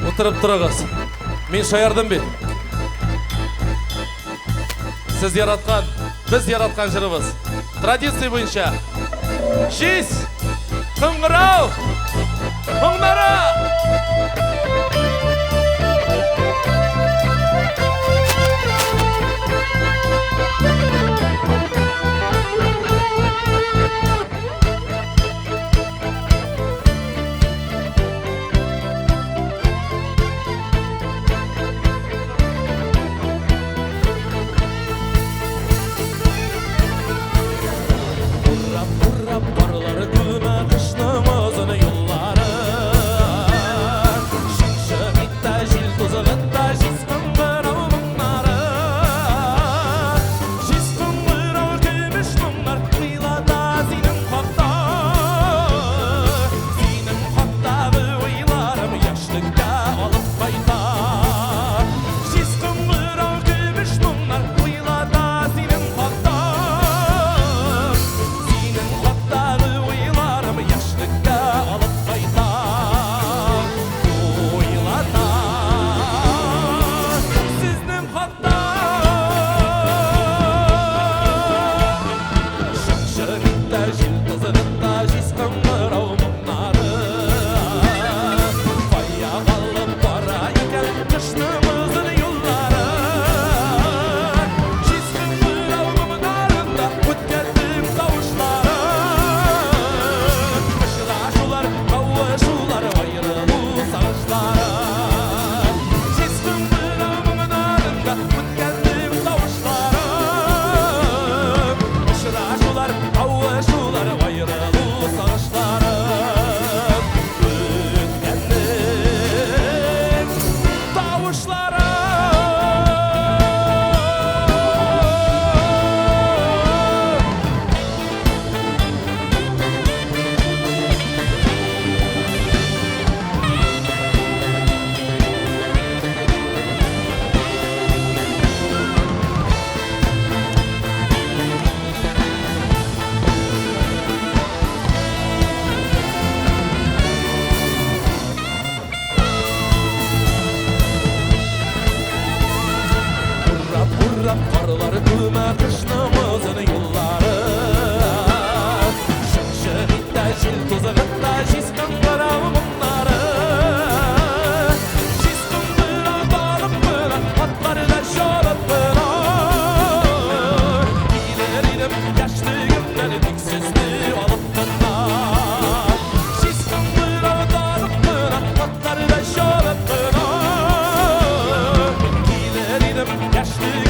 Утырып торыгыз. Мин шаярдым бит. Сез яраткан, без яраткан җырыбыз. Традиция буенча. Җиз! Кыңгырау! Моңнары! Урап, урап барлары күмә кышның озын юллары. Шыңшык итә җил тузыгында җиз кыңгырау моңнары. Җиз кыңгырау көмеш моңнар уйлата синең хакта. Синең хактагы уйларым яшьлеккә алып кайта. Җиз кыңгырау көмеш моңнар уйлата синең хакта. Синең хактагы уйларым яшьлеккә алып кайта. Уйлата сезнең хакта. Шыңшык итә җил тузыгында җиз кыңгырау моңнары. Кая алып бара икән кышның озын юллары. Җиз кыңгырау моңнарында үткәннең тавышлары. Очрашулар, кавышулар, аерылу сагышлары. Җиз кыңгырау моңнарында үткәннең тавышлары. Очрашулар, кавышулар, аерылу сагышлары. Үткәннең тавышлары. Урап, урап карлар күмә кышның озын юллары. Шыңшык итә җил тузыгында җиз кыңгырау моңнары. Җиз кыңгырау талып кына, атларда чабып кына. Килер идем яшьлегемнән тик сезне алып кына. Җиз кыңгырау талып кына, атларда чабып кына. Килер идем яшьлегемнән.